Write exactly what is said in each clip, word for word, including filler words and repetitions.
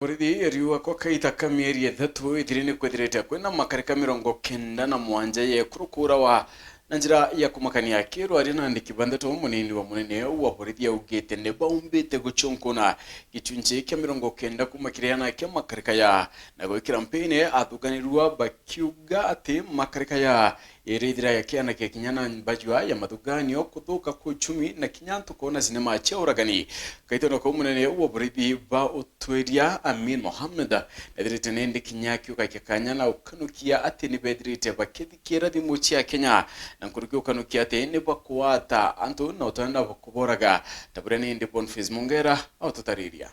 Borithi iriuga kwa kaita ka mieri ithatu ithiri ni kwithirite kwina makarika mirongo kenda na mwanja yekurukurawa na njira ya kumakania. Akirwaria na andiki ba ndeto, munini wa munene wa borithi augite ni baumbite gucunkuna gicunji kia mirongo kenda kuuma kiri ana kia makarika ya na gwikira mpini athuganirua bakiuga ati makarika ya irithira yakianakia kinya na mbajua ya mathuganio, kuthuka kwa uchumi na kinya ntuko na sinema cia uragani. Kaitano kau munene wa borithi ba utwiria Amin Mohamed ethirite nindi kinya akiuga kia kanya na ukanukia ati ni bethirite bakithikira thimu cia Kenya na nkuruki ukanukia ati ni bakwata antu na utenda kuboraga ta buria nindi Boniface Mungera aututariria.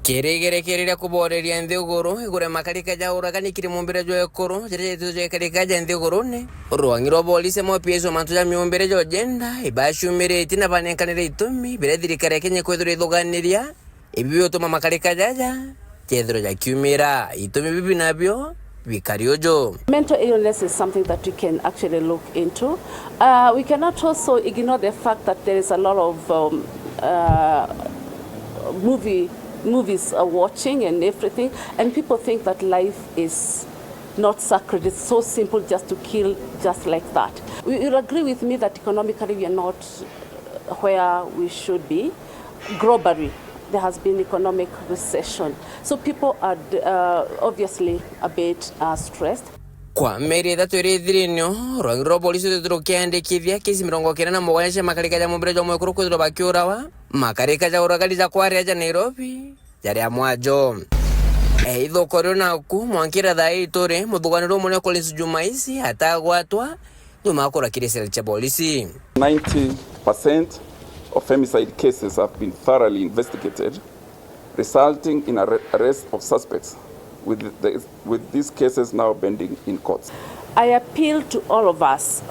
Kirigerekeria kuboreria nthiguru igure makarika ja uragani kiri mumbire jwa ekuru jaria jaitite jwa ikarika ja nthigurune. Rwang'i rwa polisi amwe P S wa mantu ja miumbire ja ujenda ibacumiritie na banenkanire itumi biria thirikari ya Kenya kwithirwa ithuganiria ibi biutuma makarika jaja jethirwa jakiumira. Itumi bibi nabio bikari uju. Mental illness is something that we can actually look into. Uh, we cannot also ignore the fact that there is a lot of um, uh, movie movies are watching and everything, and people think that life is not sacred. It's so simple just to kill just like that. We, you'll agree with me that economically we are not where we should be. Globally, there has been economic recession. So people are uh, obviously a bit uh, stressed. Kwa mieri ithatu iria ithirinio, rwang'i rwa polisi ruthithiru rukiandikithia kesi mirongo kenda na mugwanja cia makarika ja mumbire jwa mwekuru kwithirwa bakiurawa. Makarika ja uragani ja kwaria ja Nairobi jari a mwajo. E, ithuko rio naku mwankira thaa ii turi muthuganiro munene Collins Jumaisi atagwatwa nyuma ya kurakira cell cia polisi. Ninety percent of femicide cases have been thoroughly investigated, resulting in arre-, arrest of suspects, with the, with these cases now pending in courts. I appeal to all of us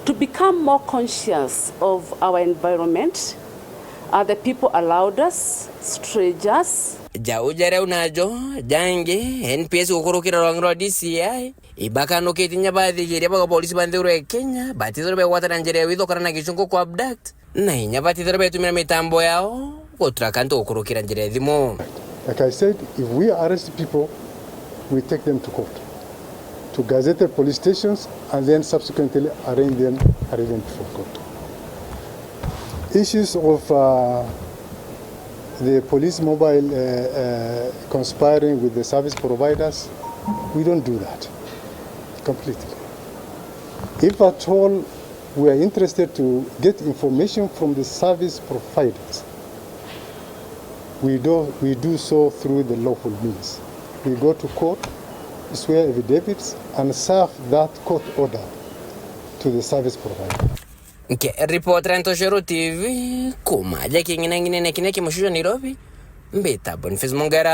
to become more conscious of our environment, uh, the people around us, strangers. Jau jaria unajo jangi, N P S gukurukira rwang'i rwa D C I, ibakanukitie inya bathigiria ba polisi ba nthiguru ya Kenya batithirwe begwatana njira ya withokana na gichungu kwa abduct, na inya batithirwe betumira mitambo yao gutrack antu gukurukira njira ya thimu. Like I said, if we arrest people, we take them to court, to gazetted police stations, and then subsequently arraign them, arraign them before court. Issues of uh, the police mobile uh, uh, conspiring with the service providers, we don't do that completely. If at all we are interested to get information from the service providers, we do, we do so through the lawful means. We go to court, swear affidavits, and serve that court order to the service provider. Nke ripotera Ntoshero T V kuma ja king'inang'inene kinya kimucio Nairobi, mbita Boniface Mungera.